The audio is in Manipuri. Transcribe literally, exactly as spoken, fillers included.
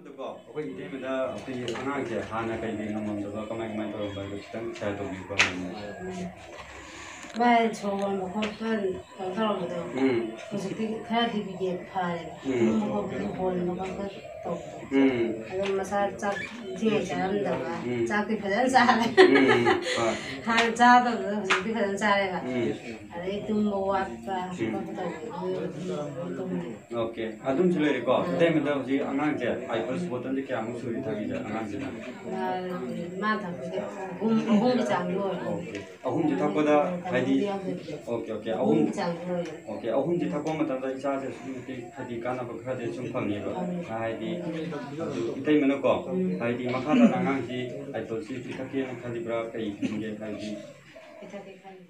ꯑꯗꯨꯀꯣ, ꯑꯩꯈꯣꯏ ꯏꯇꯩꯃꯗ ꯑꯩꯈꯣꯏꯒꯤ ꯑꯉꯥꯡꯁꯦ ꯍꯥꯟꯅ ꯀꯩ ꯀꯩ ꯉꯝꯃꯝꯗꯕ, ꯀꯃꯥꯏ ꯀꯃꯥꯏꯅ ꯇꯧꯔꯝꯕ ꯍꯥꯏꯗꯣ ꯈꯤꯇꯪ ꯁꯤꯌꯔ ꯇꯧꯕꯤꯌꯨꯀꯣ꯫ ꯃꯥꯏ ꯁꯣꯔ ꯍꯣꯟꯕ ꯈꯣꯠꯄ ꯀꯩꯅꯣ ꯇꯧꯔꯝꯕꯗꯣ ꯎꯝ ꯍꯧꯖꯤꯛꯇꯤ ꯈꯔꯗꯤ ꯕꯤꯒꯦꯠ ꯐꯔꯦ꯫ ꯎꯝ꯫ ꯇꯨꯝꯕ ꯈꯣꯠꯄꯗꯤ ꯍꯣꯟꯕ ꯈꯣꯠꯄ ꯇꯧꯕꯗꯣ꯫ ꯎꯝ ꯑꯗꯨꯝ ꯃꯁꯥ ꯆꯥꯛ ꯏꯟꯊꯤ ꯅꯨꯡꯉꯥꯏ ꯆꯥꯔꯝꯗꯕ꯫ ꯎꯝ꯫ ꯆꯥꯛꯇꯤ ꯐꯖꯅ ꯆꯥꯔꯦ꯫ ꯎꯝ ꯍꯣꯏ꯫ ꯍꯥꯟꯅ ꯆꯥꯗꯕꯗꯣ ꯍꯧꯖꯤꯛꯇꯤ ꯐꯖꯅ ꯆꯥꯔꯦꯕ꯫ ꯎꯝ꯫ ꯑꯗꯩ ꯇꯨꯝꯕ ꯋꯥꯠꯄ ꯈꯣꯠꯄ ꯇꯧꯕꯗꯣ ꯑꯗꯨꯝ ꯇꯨꯝꯃꯦ꯫ ꯑꯣꯀꯦ, ꯑꯗꯨꯝꯁꯨ ꯂꯩꯔꯦꯀꯣ꯫ ꯏꯇꯩꯃꯗ ꯍꯧꯖꯤꯛ ꯑꯉꯥꯡꯁꯦ ꯑꯥꯏꯄꯜꯁ ꯕꯣꯇꯜꯁꯦ ꯀꯌꯥꯃꯨꯛ ꯁꯨꯔꯤ ꯊꯛꯏꯁꯦ ꯑꯉꯥꯡꯁꯤꯅ? ꯃꯥ ꯃꯥ ꯊꯛꯄꯁꯦ ꯑꯍꯨꯝ ꯑꯍꯨꯝꯒꯤ ꯆꯥꯡꯗꯤ ꯑꯣꯏꯔꯦ꯫ ꯑꯣꯀꯦ, ꯑꯍꯨꯝꯁꯦ ꯊꯛꯄꯗ ꯍꯥꯏꯗꯤ, ꯑꯣꯀꯦ ꯑꯣꯀꯦ, ꯑꯍꯨꯝ, ꯑꯍꯨꯝꯒꯤ ꯆꯥꯡꯗꯤ ꯑꯣꯏꯔꯦ꯫ ꯑꯣꯀꯦ, ꯑꯍꯨꯝꯁꯦ ꯊꯛꯄ ꯃꯇꯝꯗ ꯏꯆꯥꯁꯦ ꯑꯁꯨꯛꯀꯤ ꯃꯇꯤꯛ ꯍꯥꯏꯗꯤ ꯀꯥꯟꯅꯕ ꯈꯔꯗꯤ ꯁꯨꯝ ꯐꯪꯉꯦꯕ꯫ ꯍꯥꯏꯗꯤ ꯑꯗꯨ ꯏꯇꯩꯃꯅꯀꯣ, ꯍꯥꯏꯗꯤ ꯃꯈꯥ ꯇꯥꯅ ꯑꯉꯥꯡꯁꯤ ꯑꯥꯏꯄꯜꯁꯤ ꯄꯤꯊꯛꯀꯦꯅ ꯈꯜꯂꯤꯕ꯭ꯔꯥ, ꯀꯩ ꯈꯟꯒꯦ ꯍꯥꯏꯗꯤ? ꯄꯤꯊꯛꯀꯦ ꯈꯜꯂꯤ꯫